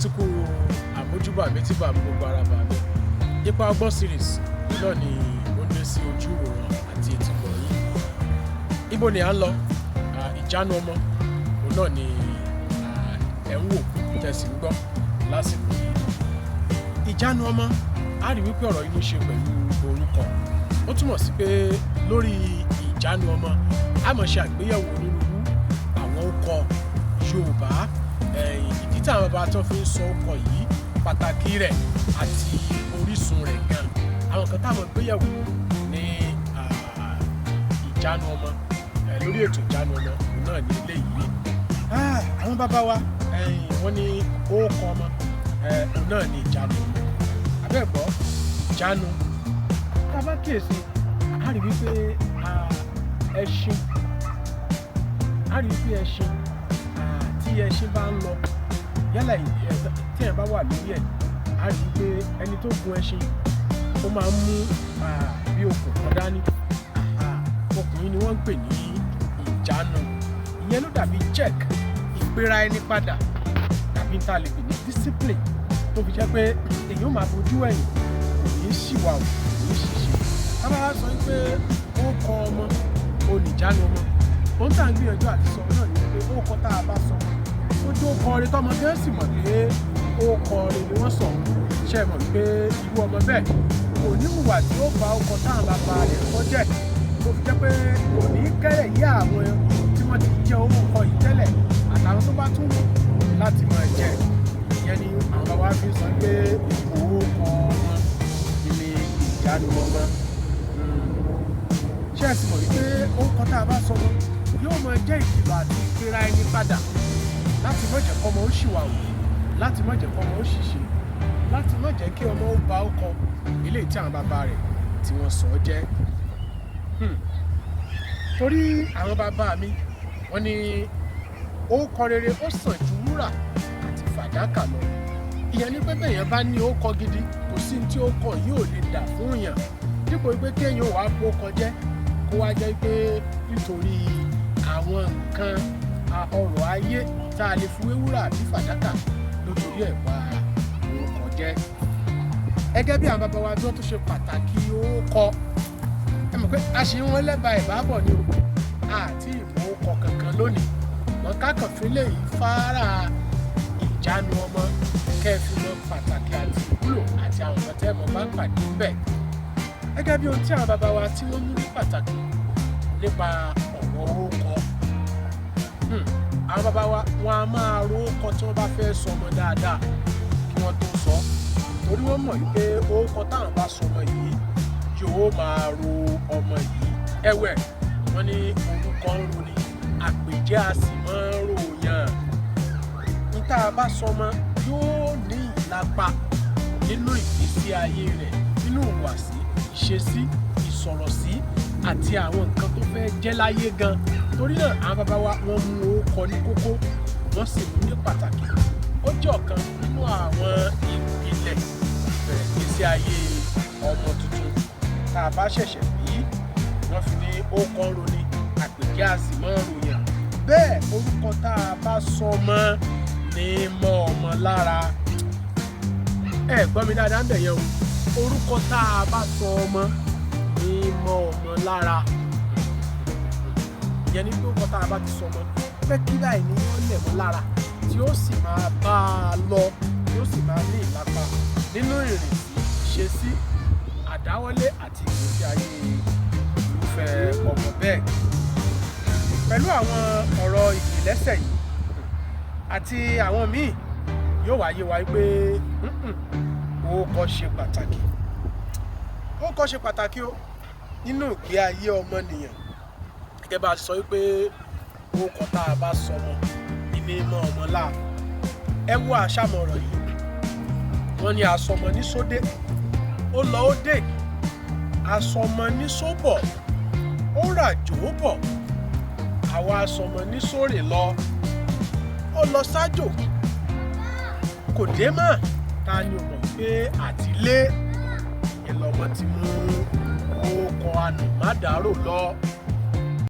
Ẹ tún kú àmójúbà mi tí bàmí gbogbo ara bà mí. Ipa Ọgbọ́n series náà ni ó dé sí ojú ìwòran àti etígbọ̀ yín. Ibo ni à ń lọ? Ìjánu ọmọ òun náà ni ẹ̀ ń wò tẹ̀sí ń gbọ́ lásìkò yìí. Ìjánu ọmọ, a rí wípé ọ̀rọ̀ yìí ní ṣe pẹ̀lú orúkọ. Ó túmọ̀ sí pé lórí ìjánu ọmọ, a máa ṣe àgbéyẹ̀wò onírúurú àwọn orúkọ Yorùbá, ìdí tí àwọn bàbá tó fi ń sọ orúkọ yìí, pàtàkì rẹ̀ àti orísun rẹ̀ gan. Àwọn kan táwọn gbéyẹ̀wò ní ìjánu ọmọ, lórí ètò ìjánu ọmọ òun náà ní eléyìí. Àwọn bàbá wa, wọ́n ní orúkọ ọmọ, òun náà ní ìjánu ọmọ. Abẹ́ẹ̀gbọ́ ìjánu, tá a bá kíyèsí, a rí wípé ẹṣin, a rí wípé ẹṣin, tí ẹṣin bá ń lọ, yálà tí ẹ̀ bá wà lórí ẹ̀, a rí wípé ẹni tó gun ẹṣin, ó máa ń mú bí okùn kan dání. Okùn yìí ni wọ́n ń pè ní ìjánu. Ìyẹn ló dàbí check, ìpera ẹni padà, tàbí tá a lè pè ní discipline, tó fi jẹ́ pé èyí ó máa fojú ẹ̀yìn, kò ní í ṣìwà, kò ní í ṣìṣe. Tá bá wá sọ pé ó kọ ọmọ oníjánu ọmọ, ohun tá à ń gbìyànjú àti sọ náà ni pé ó kọ tá a bá sọ ojú ó kọ ọrẹ, tọmọ gán sì mọ̀ pé ó kọ ọrẹ ni wọ́n sọ. Ṣe mọ̀ pé irú ọmọ bẹ́ẹ̀ kò ní hùwà tí ó fa ọkọ̀ táwọn bàbá rẹ̀ kọ́ jẹ́, tó fi jẹ́ pé kò ní kẹ́rẹ̀ yí àwọn tí wọ́n ti jẹ́ orúkọ yìí tẹ́lẹ̀ àtàwọn tó bá tún wù láti máa jẹ. Ìyẹn ni àwọn bàbá fi sọ pé orúkọ ọmọ ní ìjánu ọmọ. Ṣé ẹ sì mọ̀ wípé orúkọ tá a bá sọ wọn yóò máa jẹ́ ìkìlọ̀ àti ìpera ẹni padà láti má jẹ́ kọ́mọ ó ṣìwàwù, láti má jẹ́ kọ́mọ ó ṣìṣe, láti má jẹ́ kí ọmọ ó ba ọkọ eléyìí tí àwọn bàbá rẹ̀ tí wọ́n sọ ọ́ jẹ́. Torí àwọn bàbá mi, wọ́n ní orúkọ rere ó sàn ju wúrà àti fàdákà lọ. Ìyẹn ní pé bẹ́ẹ̀ yẹn bá ní orúkọ gidi, kò sí ní tí orúkọ yìí ò lè dà fún yàn, dípò pé kéèyàn wàá bókọ jẹ́, kó wá jẹ́ pé nítorí àwọn nǹkan ọrọ̀ ayé tá a lè fi wé wúrà àbí fàdákà lótorí ẹ̀ bà orúkọ jẹ́. Gẹ́gẹ́ bí àwọn bàbá wa bí wọ́n tún ṣe pàtàkì orúkọ, ẹ mọ̀ pé a ṣe ń wọ́n lẹ́bàá ẹ̀ bá bọ̀ ni o, àti ìmọ̀ orúkọ kankan lónìí wọn kákan fi léyìí fárá ìjánu ọmọ, kẹ́ ẹ fi mọ pàtàkì àti ìwúlò àti àwọn nǹkan tẹ́ ẹ mọ̀ bá pàdé ńbẹ̀. Gẹ́gẹ́ bí ohun tí àwọn bàbá wa tí wọ́n mú ní pàtàkì nípa ọ̀rọ̀ orúkọ, àwọn bàbá wa, wọn a máa ro orúkọ tí wọ́n bá fẹ́ sọ ọmọ dáadáa kí wọ́n tó sọ, torí wọ́n mọ̀ wípé orúkọ táwọn bá sọ ọmọ yìí yóò máa ro ọmọ yìí. Ẹ̀wẹ̀, wọ́n ní orúkọ ń ro ni, àpèjẹ́ a sì máa ń ròyàn. Ní tá a bá sọ ọmọ yóò ní ìlapa nínú ìgbésí ayé rẹ̀, nínú ìhùwàsí, ìṣesí, ìsọ̀rọ̀sí àti àwọn nǹkan tó fẹ́ jẹ́ láyé gan. Torí náà, àwọn bàbá wa, wọ́n mú orúkọ ní kókó, wọ́n sì mú ní pàtàkì. Ó jẹ́ ọ̀kan nínú àwọn ìpìlẹ̀ ìbẹ̀rẹ̀ ìgbésí ayé ọmọ tuntun tá a bá ṣẹ̀ṣẹ̀ bí. Wọ́n fi ní orúkọ ń roni, àpèjẹ́ a sì máa ń ròyàn. Bẹ́ẹ̀ orúkọ tá a bá sọ mọ́ ní mọ́ ọmọ lára. Ẹ gbọ́ mi dáadáa ń bẹ̀ yẹn o. Orúkọ tá a bá sọ ọmọ ní mọ́ ọmọ lára. Ìyẹn ní pé orúkọ tá a bá ti sọ ọmọ pẹ́ kí báyìí ni wọ́n lẹ̀ mọ́ lára, tí ó sì máa bá a lọ, tí ó sì máa ní ìlapa nínú ìrìnsí, ìṣesí, àdáwọ́lé àti ìgbésí ayé irúfẹ́ ọmọ bẹ́ẹ̀. Pẹ̀lú àwọn ọ̀rọ̀ ìpìlẹ̀ṣẹ̀ yìí àti àwọn míì, yóò wá yé wa pé orúkọ ṣe pàtàkì. Orúkọ ṣe pàtàkì o nínú ìgbé ayé ọmọnìyàn. Gẹ́gẹ́ bá a sọ wípé orúkọ tá a bá sọ ọmọ ní mọ́ ọmọ láà. Ẹ wo àṣàmọ̀ ọ̀rọ̀ yìí, wọ́n ní asọmọ ní sódé, ó lọ ó dé. Asọmọ ní sóbọ̀, ó ràjò ó bọ̀. Àwa asọmọ ní sórè lọ, ó lọ sájò, kò dé mọ́. Ta ni ò mọ̀ pé àtìlé ìlọ́mọ ti mú orúkọ anùmádàrò lọ?